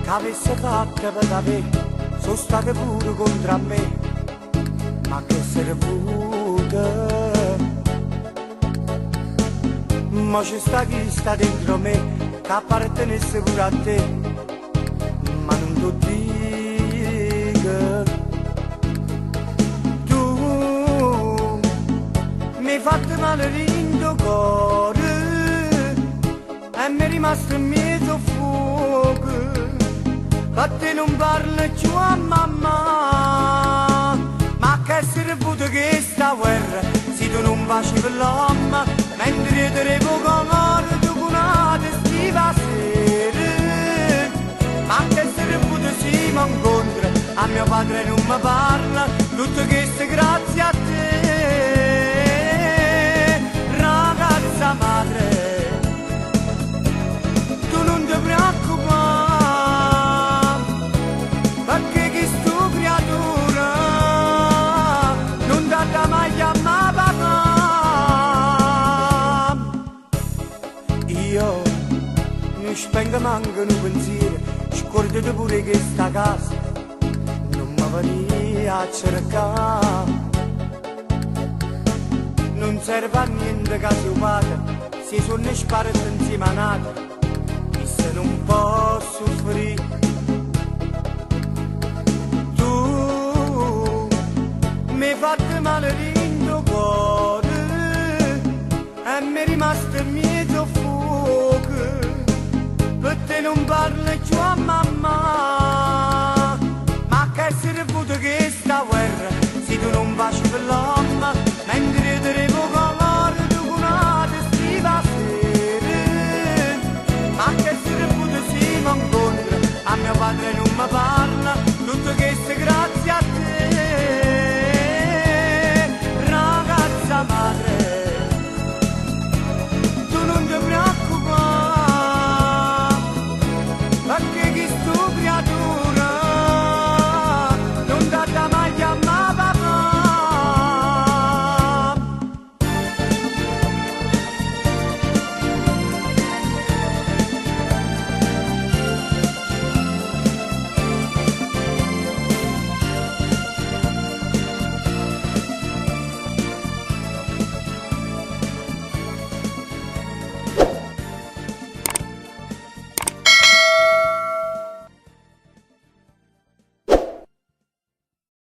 Che avesse fatto per avere, sono state pure contro a me, ma che servuta. Ma c'è sta chi sta dentro me, che appartenesse pure a te, ma non ti dico. Tu mi hai fatto male dentro cuore e mi è rimasto in mezzo fuoco. A te non parla più a mamma, ma che servuto che sta guerra, se tu non facevi l'uomo, mentre te revo con tu con una stiva sera. Ma che servuto si mi incontra, a mio padre non mi parla, tutto questo grazie a te, ragazza madre, tu non ti preoccupare, perché questo creatura non dà mai chiamare papà. Io non spengo manco un pensiero, scordate pure che sta casa non mi venia a cercare. Non serve a niente che si padre, si sono sparati insieme a nata, e se non posso soffrire. Tu mi hai fatto male dentro cuore e mi è rimasto in mezzo fuoco. Per te non parlo più a mamma, ma che servuto che sta guerra, se tu non facevi l'uomo,